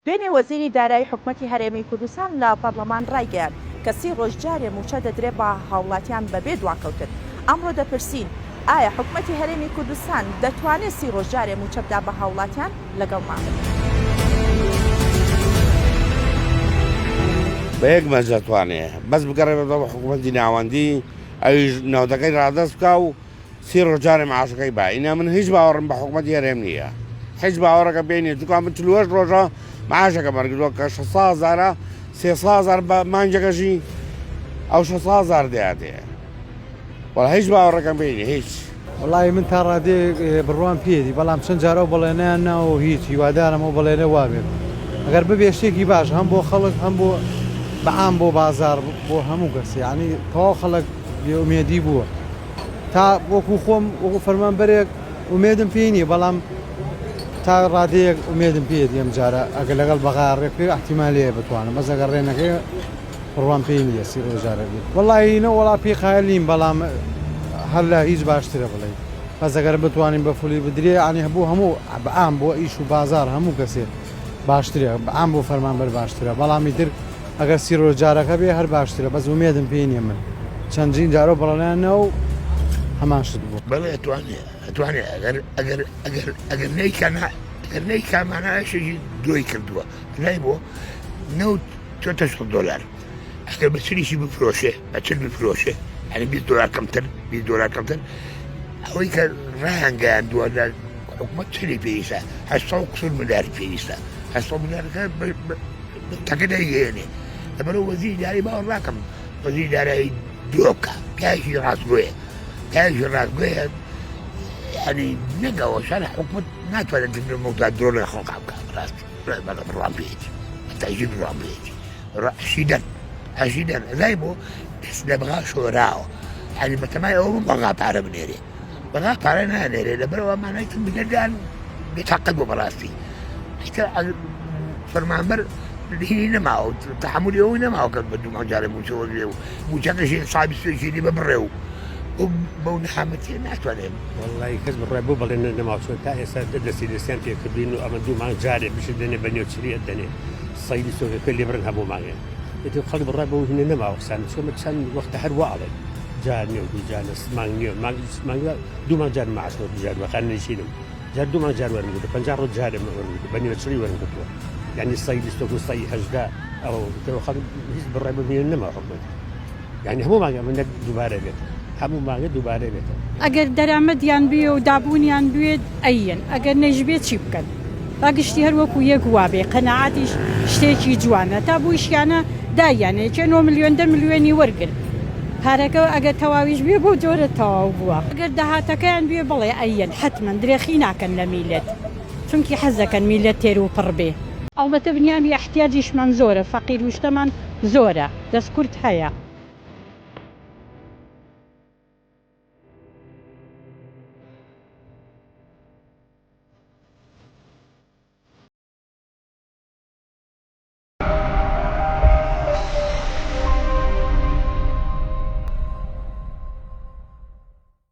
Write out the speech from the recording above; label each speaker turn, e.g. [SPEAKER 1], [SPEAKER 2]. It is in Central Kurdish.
[SPEAKER 1] دوێنێ وەزیری دارایی حکومەتی هەرێمی کوردستان لە پەڕلەمان ڕایگەیاند کە سی ڕۆژ جارێ مووچە دەدرێ بە هاوڵاتیان بەبێ دواکەوتن. ئەمڕۆ دەپرسین ئایا حکومەتی هەرێمی کوردستان دەتوانێ سی ڕۆژ جارێ مووچە بدا بە هاوڵاتیان؟ لەگەڵمان بن.
[SPEAKER 2] بە یەک مەرج دەتوانێ بەس بگەڕێتەوە حکومەتی ناوەندی ئەویش نەوتەکەی ڕادەست بکا و سی ڕۆژ جارێ معاشەکەی با ئینا من هیچ باوەڕم بە حکومەتی هەرێم نییە هیچ باوەڕەکە پێ نییە چونکە من 48 ڕۆژە معاشەکەم وەرگرتووە کە 600 هەزارە 300 هەزار بە مانگەکەشی ئەو 600 هەزار دەیاتێ وەڵا هیچ باوەڕەکەم پێ نییە هیچ.
[SPEAKER 3] وەڵایی من تا ڕادەیەک بڕوام پێیەتی بەڵام چەند جار ئەو بەڵێنەیان ناوە و هیچ هیوادارم ئەو بەڵێنە وابێت ئەگەر ببێ شتێکی باش هەم بۆ خەڵک هەم بۆ بەعام بۆ بازاڕ بۆ هەموو کەس یانی تەواو خەڵک بێ ئومێدی بووە تا وەکو خۆم وەکو فەرمانبەرێک ئومێدم پێی نییە بەڵام تا ڕادەیەک ئومێدم پێیەتی ئەم جارە ئەگەر لەگەڵ بەغا ڕێک بکەوێ ئیحتیمالەیە بتوانم بەس ئەگەر ڕێ نەکەوێ بڕوام پێی نییە سی ڕۆژ جارێک بێت وەڵایی نە وەڵا پێی قایل نیم بەڵام هەر لە هیچ باشترە بڵێی بەس ئەگەر بتوانین بە فولی بدرێ یانی بۆ هەموو بەعام بۆ ئیش و بازاڕ هەموو کەسێ باشترە بەعام بۆ فەرمانبەر باشترە بەڵام ئیتر ئەگەر سی ڕۆژ جارەکە بێ هەر باشترە بەس ئومێدم پێی نییە من چەندین جارۆ بەڵێنیان نا و هەمان شت بوو.
[SPEAKER 4] بەڵێ ئەتوانێ ئەتوانێ ئەگەر ئەگەر ئەگەر ئەگەر نەیکا نا ئەگەر نەیکا مانایشێکی درۆی کردووە لای بۆ نەوت چۆتە شەست دۆلار ئەگەر بە چلیشی بفرۆشێ بە چل بفرۆشێ یعنی 20 دۆلار کەمتر 20 دۆلار کەمتر ئەوەی کە ڕایانگەیاندووە لە حکومەت چلی پێویستە هەشتا و قسور ملیاری پێویستە هەشتا ملیارەکە تەکە دەیگەیەنێ لەبەرەوە وەزیری دارایی باوەڕ ناکەم وەزیری دارایی درۆ بکە پیاوێکی ڕاستگۆیە پیاوێکی ڕاستگۆیە یعنی نەگەوە شار حکومەت ناتوانێت مەودا درۆ لە خەڵکا بکە ڕاست بەڵێ بڕوام پێیەتی بەتاژی بڕوام پێیەتی ڕەشیدەن ئەژیدەن ئەزای بۆ دەست لە بەغا شۆراوە یعنی بەتەمای ئەوە بووم بەغا پارە بنێرێ بەغا پارە نانێرێ لەبەرەوە مانای تون بگەردان بێتاقەت بۆ بەڕاستی ئیتر فەرمانبەر هینی نەماوە تەحەمولی ئەوەی نەماوە کە بە دوو مانگ جارێ مووچە وەرگرێ و مووچەکەشی حسابی سوێکی لێ ببڕێ و بەو نەهامەتیە ناتوانێت.
[SPEAKER 5] وەڵڵاهی کەس بڕوای بەو بەڵێنە نەماوە چۆن تا ئێستا دەستی دەستیان پێ کردوین و ئەمە دوو مانگ جارێ بشت دەنێ بە نێو چری ئەدەنێ سەیری سۆکەکە لێ بڕن هەموو مانگێ ئیتر خەڵک بڕوای بەو هینە نەماوە قسانە چۆن چەند وەختە هەر وا ئەڵێن جار نیە و دوو جار لە مانگ نیە مانگ مانگ دوو مانگ جار معاش وەرگرت جار خانەنشینم جار دوو مانگ جار وەرم گرتووە 50 ڕۆژ جارێ من وەرم گرتووە بە نێوچڕی وەرم گرتووە یعنی سەی بیستۆک و سەی هەژدە ئەوە وەرگرتەوە خەڵک هیچ بڕوای بەم هینە نەماوە حکومەت یانی هەموو مانگە ئەمە نەک دووبارە بێتەوە هەموو مانگە دووبارە بێتەوە.
[SPEAKER 6] ئەگەر دەرامەدیان بوێ و دابوونیان بوێت ئەیەن ئەگەر نەیشبێت چی بکەن با گشتی هەر وەکو یەک وابێ قەناعەتیش شتێکی جوانە تا بوویشیانە دایانە یەکێ نۆ ملیۆن دە ملیۆنی وەرگرت پارەکە ئەگەر تەواویش بێ بەو جۆرە تەواو بووە ئەگەر داهاتەکەیان بوێ بەڵێ ئەیەن حەتمەن درێخی ناکەن لە میللەت چونکی حەز دەکەن میللەت تێر و پڕ بێ. ئەڵبەتە بنیامی ئەحتیاجیشمان زۆرە فەقیر وشتەمان زۆرە. دەست کورت هەیە.